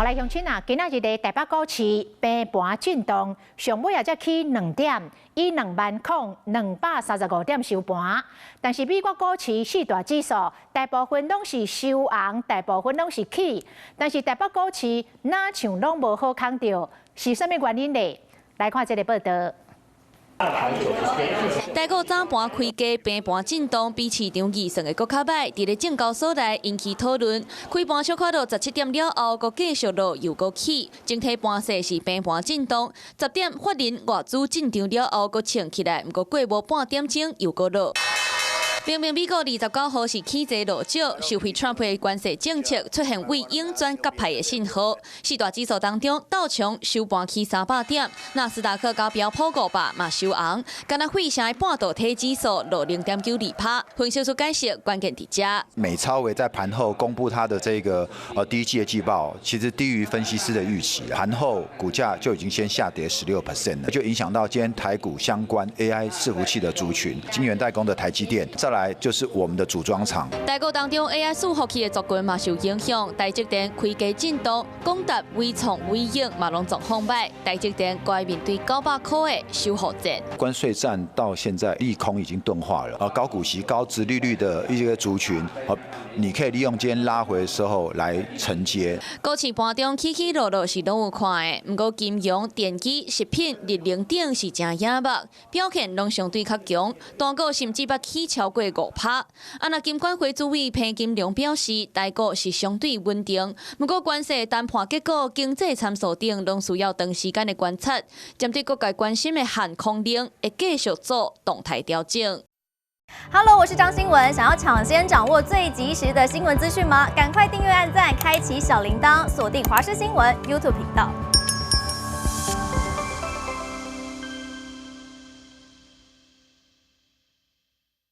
好來，鄉親啊，今仔日的台北股市平盤震盪，上尾也才起2點，以20,235點收盤。但是美國股市四大指數大部分攏是收紅，大部分攏是起，但是台北股市若像攏無好空著，是啥物原因呢？來看這个報道。台股早盤開低，平盤震動，比市場預算的閣較䆀。佇咧證交所內引起討論。開盤小可落17點了後，閣繼續落又閣起，整體盤勢是平盤震動。10點法人外資進場了後，閣衝起來，毋過過無半點鐘又閣落。明明美國29號是起濟落少，受惠川普的關稅政策出現為鷹轉鴿派的信號。四大指數當中，道瓊收盤起300點，納斯達克佮標普500嘛收紅，干焦費城的半導體指數落0.92趴。分析師解釋關鍵佇遮。美超微在盤後公布它的這個第一季的季報，其實低於分析師的預期，盤後股價就已經先下跌16% 了，就影響到今天台股相關 AI 伺服器的族群，晶圓代工的台積電，再來就是我們的組裝廠。台股當中 AI 伺服器的族群嘛受影響，台積電開低震動，廣達、緯創、緯穎嘛攏狀況䆀，台積電閣面對900塊的收復戰。關稅戰到現在利空已經鈍化了，啊，高股息、高殖利率的一些族群，你可以利用今天拉回的時候來承接。股市盤中起起落落是攏有看的，毋過金融、電機、食品、日能等是誠惹目，表現攏相對較強，單股甚至捌起超過5趴。啊，若金管會主委彭金龍表示，台股是相對穩定，毋過關稅談判結果、經濟參數等攏需要長時間的觀察。針對各界關心的限空令，會繼續做動態調整。 Hello，我是張新文，想要搶先掌握最及時的新聞資訊嗎？趕快訂閱、按讚、開啟小鈴鐺，鎖定華視新聞 YouTube 頻道。